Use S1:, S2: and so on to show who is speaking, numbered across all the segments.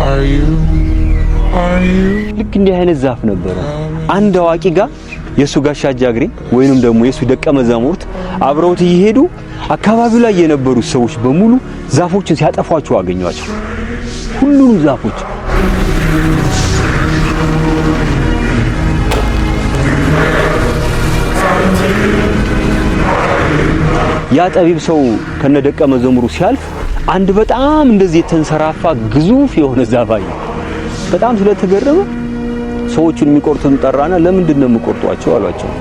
S1: Are you? Are you
S2: ልክ እንዲህ አይነት ዛፍ ነበረ። አንድ አዋቂ ጋር የሱ ጋሻ ጃግሬ ወይንም ደግሞ የሱ ደቀ መዛሙርት አብረውት እየሄዱ አካባቢው ላይ የነበሩ ሰዎች በሙሉ ዛፎችን ሲያጠፏቸው አገኟቸው። ሁሉንም ዛፎች። ያ ጠቢብ ሰው ከነ ደቀ መዘሙሩ ሲያልፍ አንድ በጣም እንደዚህ የተንሰራፋ ግዙፍ የሆነ ዛፍ አየ። በጣም ስለተገረመ ሰዎቹን የሚቆርጡን ጠራና ለምንድን ነው የምቆርጧቸው አሏቸው።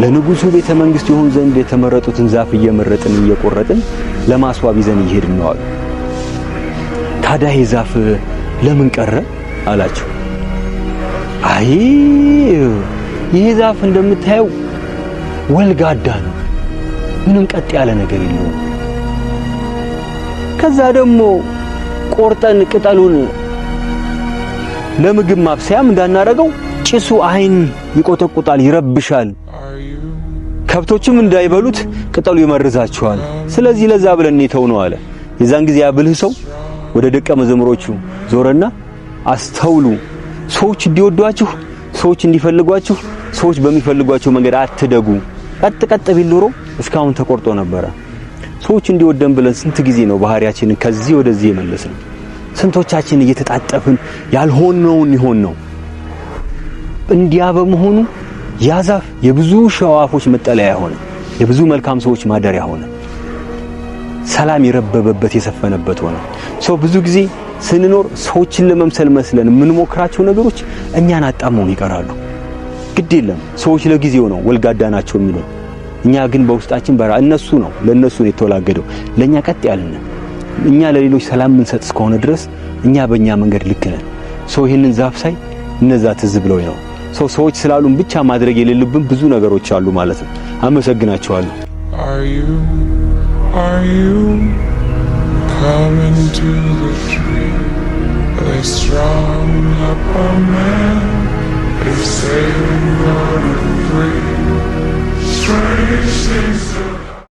S2: ለንጉሱ ቤተ መንግስት ይሆን ዘንድ የተመረጡትን ዛፍ እየመረጥን እየቆረጥን ለማስዋብ ይዘን እየሄድን ነው አሉ። ታዲያ ይህ ዛፍ ለምን ቀረ አላቸው። አይ፣ ይህ ዛፍ እንደምታየው ወልጋዳ ነው፣ ምንም ቀጥ ያለ ነገር የለውም። ከዛ ደግሞ ቆርጠን ቅጠሉን ለምግብ ማብሰያም እንዳናረገው ጭሱ አይን ይቆጠቁጣል፣ ይረብሻል።
S1: Are you?
S2: ከብቶችም እንዳይበሉት ቅጠሉ ይመርዛቸዋል። ስለዚህ ለዛ ብለን የተው ነው አለ። የዛን ጊዜ ያ ብልህ ሰው ወደ ደቀ መዘሙሮቹ ዞረና አስተውሉ፣ ሰዎች እንዲወዷችሁ፣ ሰዎች እንዲፈልጓችሁ፣ ሰዎች በሚፈልጓቸው መንገድ አትደጉ። ቀጥ ቀጥ ቢል ኖሮ እስካሁን ተቆርጦ ነበረ። ሰዎች እንዲወደን ብለን ስንት ጊዜ ነው ባህሪያችንን ከዚህ ወደዚህ የመለስነው? ስንቶቻችን እየተጣጠፍን ያልሆነውን ይሆን ነው? እንዲያ በመሆኑ ያ ዛፍ የብዙ ሸዋፎች መጠለያ ሆነ፣ የብዙ መልካም ሰዎች ማደሪያ ሆነ፣ ሰላም የረበበበት የሰፈነበት ሆነ። ሰው ብዙ ጊዜ ስንኖር ሰዎችን ለመምሰል መስለን የምንሞክራቸው ነገሮች እኛን አጣመውን ይቀራሉ። ግድ የለም፣ ሰዎች ለጊዜው ነው ወልጋዳ ናቸው የሚሉን። እኛ ግን በውስጣችን በራ እነሱ ነው ለእነሱ ነው የተወላገደው፣ ለእኛ ቀጥ ያልን። እኛ ለሌሎች ሰላም የምንሰጥ እስከሆነ ድረስ እኛ በእኛ መንገድ ልክ ነን። ሰው ይህንን ዛፍ ሳይ እነዛ ትዝ ብለውኝ ነው። ሰው ሰዎች ስላሉን ብቻ ማድረግ የሌሉብን ብዙ ነገሮች አሉ ማለት ነው። አመሰግናችኋለሁ።
S1: Are you? Are you coming to the tree? They strung up a man. They say we murdered three. Strange things.